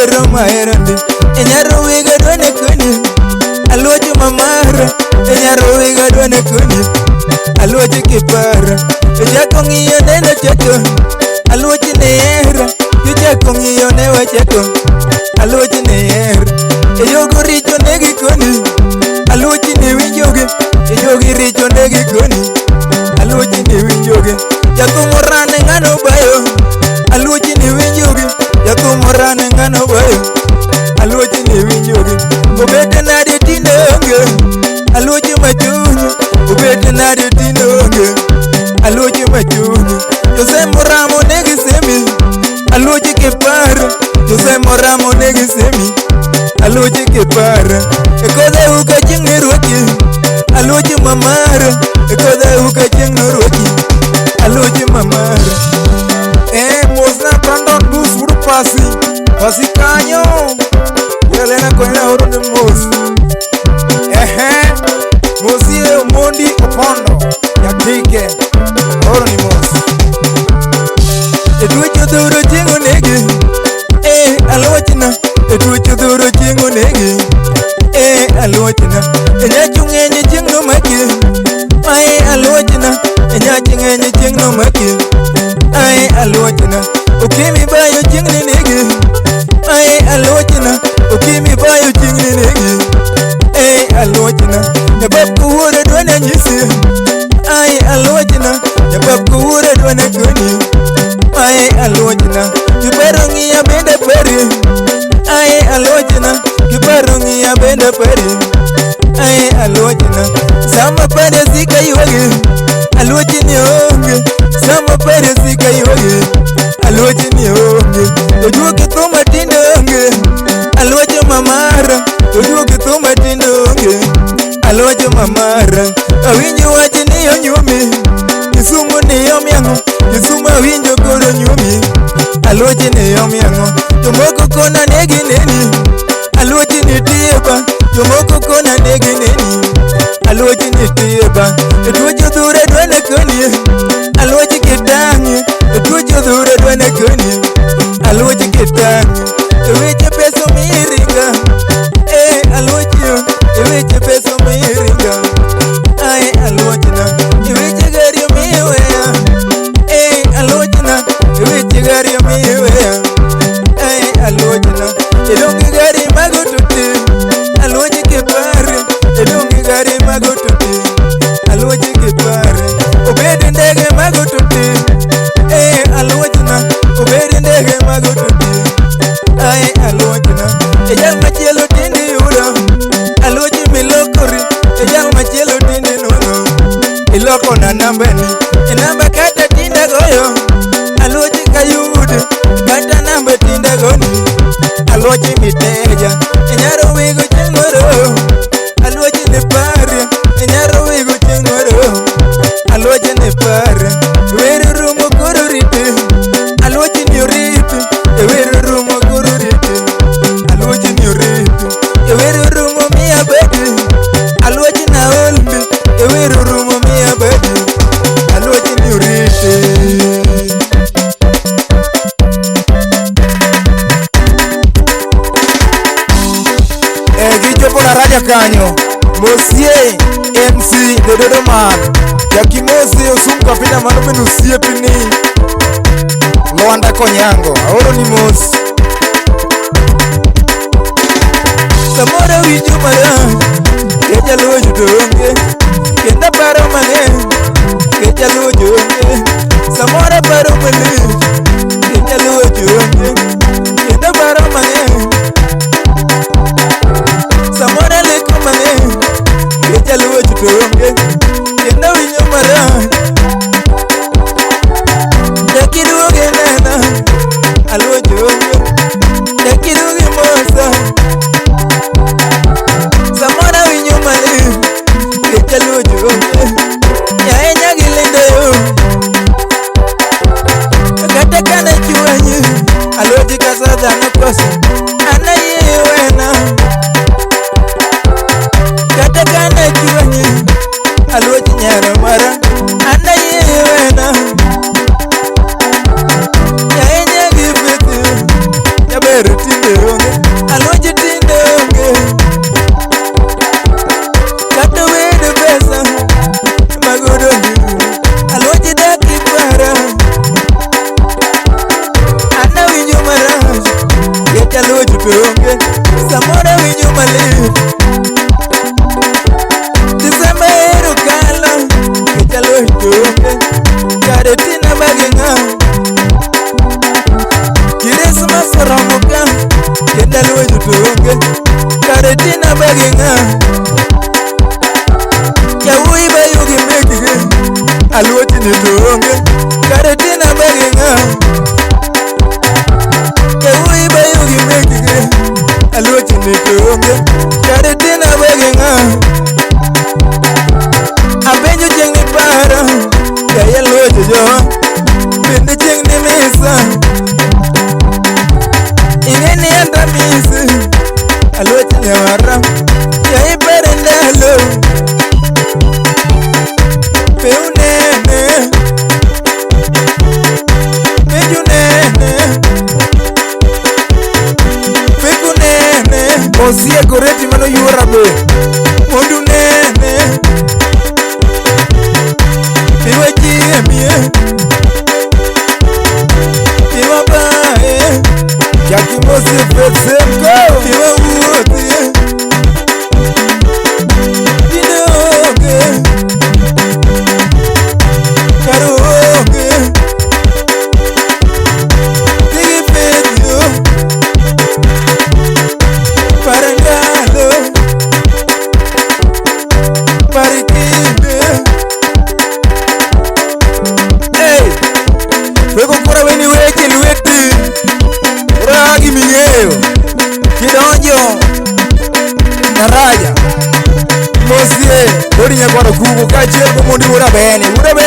Ewero mahero ndi Enyaro wiga dwane koni Aluocho mamara Enyaro wiga dwane koni Aluocho kipara Echako ng'iyo neno chako Aluochi ne hera Kichako ng'iyo ne wachako Aluochi ne hera Eyogo richo ne gikoni Aluochi ne winjoge Eyogi richo ne gikoni Aluochi ne winjoge Jathum orane ng'ano bayo Aluochi ne winjoge Jathum orane ng'ano bayo Aluochi ne winjoge Obet nade tinde onge Aluochi machuny Obet nade tinde onge Aluochi machuny Jose Moramo negi semi Aluochi kiparo Jose Moramo negi semi Aluochi kiparo Ekodhe uka chieng' ne rwaki Aluochi mamara Ekodhe uka chieng' ne rwaki Aluochi mamara Mosna Brandon Bus wuod Pasi. Pasi kanyo. Welena konya oro ne mos. Ehe. Mosie Omondi Opondo. Jakike. Oro ni mos. E tuoch odhuro chieng' onegi Aluochna E tuoch odhuro chieng' onegi Aluochna E nyachu ng'eny chieng' nomaki Ae aluochna E nyachi ng'eny chieng' nomaki Ae aluochna Okimi bayo chieng' nenegi Ae aluochna Okimi bayo chieng' nenegi Aluochna Nyabab kowuoro dwana nyisi Ae aluochna Nyabab kowuoro dwana koni Ae aluochna Kiparo ng'iya bende pari Ae aluochna Kiparo ng'iya bende pari Ae aluochna Sama pare sika ywagi Aluochi ni onge Sama pare sika ywagi Aluochi ni onge Ojuogi thuma tinde onge Aluocho mamara Ojuogi thuma tinde onge Aluocho mamara Awinjo wach ni onyuomi Kisumu ni omiang'o Kisumu awinjo koro nyuomi Aluochi ni omiang'o Jomoko kona negi neni Aluochi nitie ba Jomoko kona negi neni Aluochi nitie ba E tuoch odhura dwana koni Aluochi kitang'e E tuoch odhura dwana koni Aluochi kitang'e E weche pesa omiringa Aluochi E weche pesa omiringa Ae aluochna E weche gari omiweya Aluochna E weche gari omiweya Ae aluochna Idong' gari mago tote Aluochi kipare Idong' gari mago tote Aluochi kipare Obed ndege mago tote Aluochna Obed ndege mago tote Ae aluochna E jal machielo tinde yudo Aluochi milokori E jal machielo tinde nwang'o Iloko na nambani E namba kata tinde goyo Aluochi kayudo Kata namba tinde goni Aluochi miteja Enyaro wigo chieng' moro Aluochi ne pare Enyaro wigo chieng' moro Aluochi ne pare Wero rumo koro rite Aluochi ni orite E wero rumo koro rite Aluochi ni orite E wero rumo miya bede Aluochi na olme E wero rumo miya bede Aluochi ni orite Gichopo daraja kanyo. Mosie MC The Dodo Man. Jakimosi Osum Kapina mano bende osiepni Lwanda Konyango. Aoro ni mos. Samoro winjo marach Kech aluocho to onge Kendo aparo mang'eny Kech aluocho onge Samoro aparo malich Kech aluocho onge Kendo aparo mang'eny Samoro aleko mang'eny Kech aluocho to onge Kendo awinjo marach Dakiduogi nena Aluocho onge Dakiduogi mosa Samoro awinjo malit Kech aluocho onge Nyaye nyagi lindo yo Kata kane chwanyi Aluochi kasa dhano koso An ayie wena Kata kane chwanyi Aluochi nyaro mara An ayie wena Nyaye nyagi bethi Jaber tinde onge Kare tina bagi ng'a. Yawuoyi bayugi mekgi. Aluochi ni to onge. Kare tina bagi ng'a. Yawuoyi bayugi mekgi. Aluochi ni to onge. Kare tina bagi ng'a. Apenjo chieng' ni para. Yaye aluochi jo. Bende chieng' ni misa. Ing'e ni anta misi. Aluochi nyawara. Yaye pare ndalo. Pe unene. Penjo unene. Pek unene. Osie Goreti mano yuora be. Mondo unene. Piwa chiemie. Piwa bae. Jackie Mosie Fetsemko. Piwa wuothie. Tinde onge. Kar onge. Digi penjo. Par ndalo. Par kinde. Hey, Weko kora weni weche lweti. ora giming'eyo. Kidonjo daraja. Mosie, dodi nyakwaro kugo kaachiel go mondi wuod Abeni. Wuod Abeni